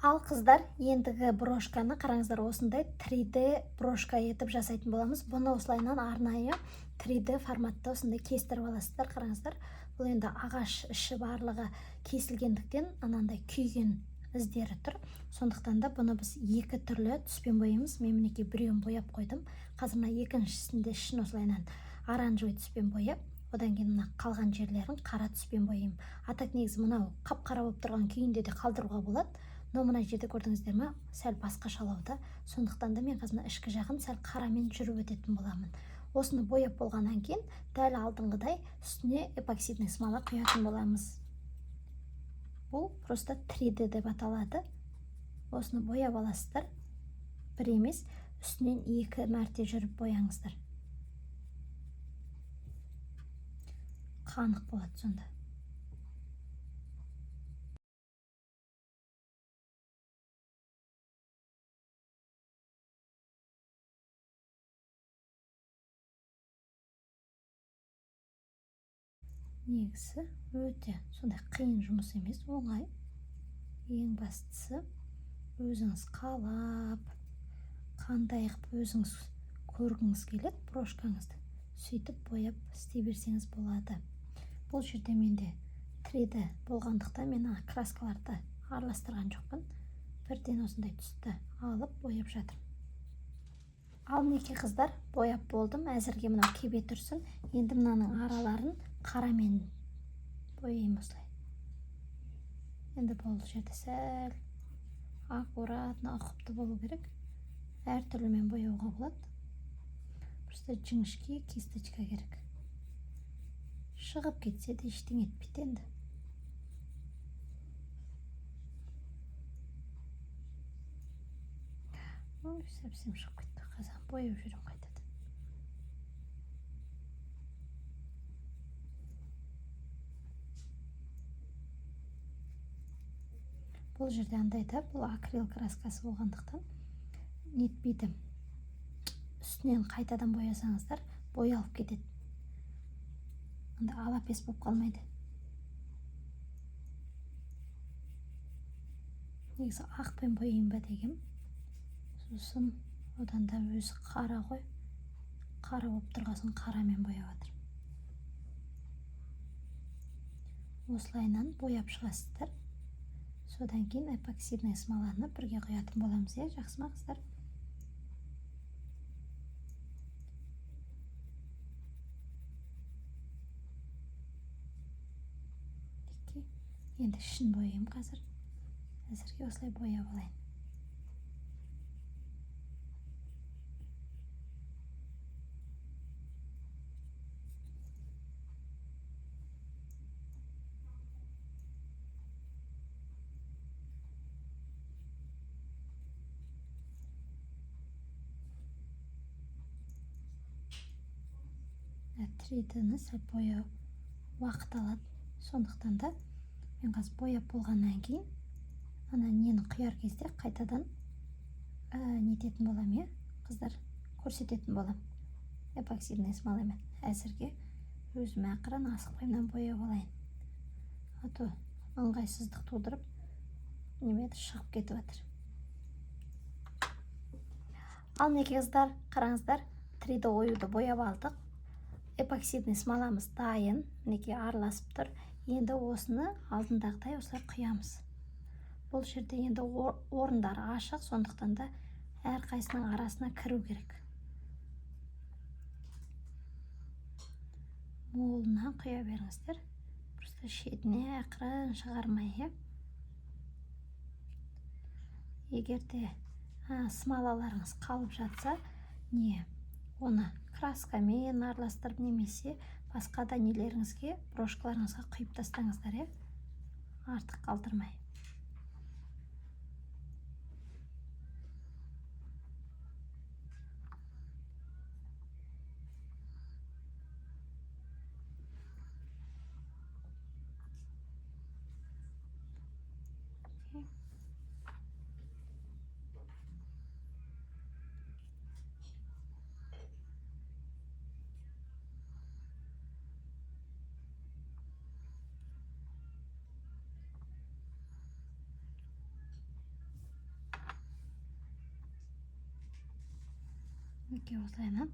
Ал қыздар, ендігі брошканы қараңыздар, осындай 3D брошка етіп жасайтын боламыз. Бұны осылайынан арнайы 3D форматта осындай кестіріп аласыздар. Қараңыздар, бұл енді ағаш іші барлығы кесілгендіктен анандай күйген іздері тұр. Сондықтан да бұны біз екі түрлі түспен бояймыз. Мен мінекей біреуін бояп қойдым. Қазір мына екіншісінде ішін осылайынан оранжевый түспен бояп, одан кейін мына қалған жерлерін қара түспен бояймын. А так негізі мынау қап-қара болып тұрған күйінде де қалдыруға болады. Но мына жерде көрдіңіздер ме, сәл басқашалау да. Сондықтан да мен қазір мына ішкі жағын сәл қарамен жүріп өтетін боламын. Осыны бояп болғаннан кейін дәл алдыңғыдай үстіне эпоксидный смола құятын боламыз. Бұл просто 3D деп аталады. Осыны бояп аласыздар. Бір емес, үстінен екі мәрте жүріп бояңыздар. Қанық болады сонда. Негізі өте сондай қиын жұмыс емес, оңай. Ең бастысы өзіңіз қалап, қандай қылып өзіңіз көргіңіз келеді брошкаңызды, сөйтіп бояп істей берсеңіз болады. Бұл жерде менде 3D болғандықтан мен ана краскаларды араластырған жоқпын. Бірден осындай түсті алып бояп жатырмын. Ал мінекей қыздар, бояп болдым. Әзірге мынау кебе тұрсын. Енді мынаның араларын қарамен бояймын осылай. Енді бұл жерде сәл аккуратно, ұқыпты болу керек. Әртүрлімен бояуға болады. Просто жіңішке кисточка керек. Шығып кетсе де ештеңе етпейді енді. Ой, совсем шығып кетті. Қазір бояп жүремін қайтадан. Бұл жерде андай да, бұл акрил краскасы болғандықтан нетпейді. Үстінен қайтадан боясаңыздар, боялып кетеді. Анда алапес болып қалмайды. Негізі ақпен бояйын ба дегем. Сосын одан да өзі қара ғой. Қара болып тұрғасын қарамен бояп жатырмын. Осылайынан бояп шығасыздар. Содан кейін эпоксидный смоланы бірге құятын боламыз, иә, жақсы ма қыздар? Мінекей. Енді ішін бояймын қазір. Әзірге осылай бояп алайын. 3D-ні сәл бояу уақыт алады. Сондықтан да мен қазір бояп болғаннан кейін ана нені құяр кезде қайтадан, нететін боламын, иә, қыздар, көрсететін боламын эпоксидный смоламен. Әзірге өзім ақырын асықпай мынаны бояп алайын, а то ыңғайсыздық тудырып неме шығып кетіп жатыр. Ал мінекей қыздар, қараңыздар, 3D оюды бояп алдық. Эпоксидный смоламыз дайын, мінекей араласып тұр. Енді осыны алдындағыдай осылай құямыз. Бұл жерде енді орындары ашық, сондықтан да әрқайсының арасына кіру керек. Молынан құя беріңіздер. Просто шетіне ақырын шығармай, иә. Егер де, смолаларыңыз қалып жатса, оны краскамен араластырып немесе басқа да нелеріңізге, брошкаларыңызға құйып тастаңыздар, иә, артық қалдырмай. Мінекей, осылайынан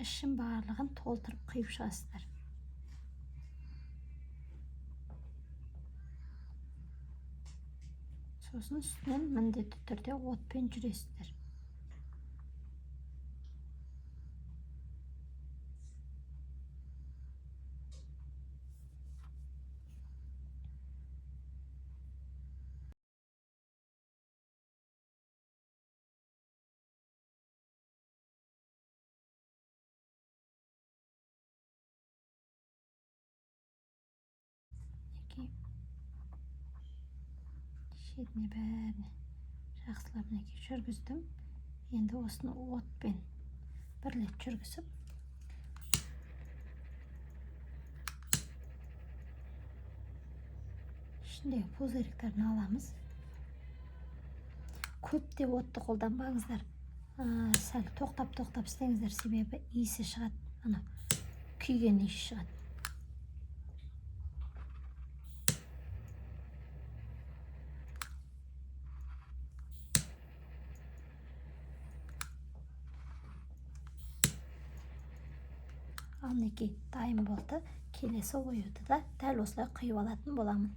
ішін барлығын толтырып құйып шығасыздар. Сосын үстінен міндетті түрде отпен жүресіздер. Мінекей, шетіне бәріне жақсылап мінекей жүргіздім. Енді осыны отпен бір рет жүргізіп, ішіндегі пузыриктерін аламыз. Көп те отты қолданбаңыздар. Сәл тоқтап-тоқтап істеңіздер, себебі иісі шығады, ана күйген иісі шығады. Ал мінекей, дайын болды. Келесі оюды да дәл осылай құйып алатын боламын.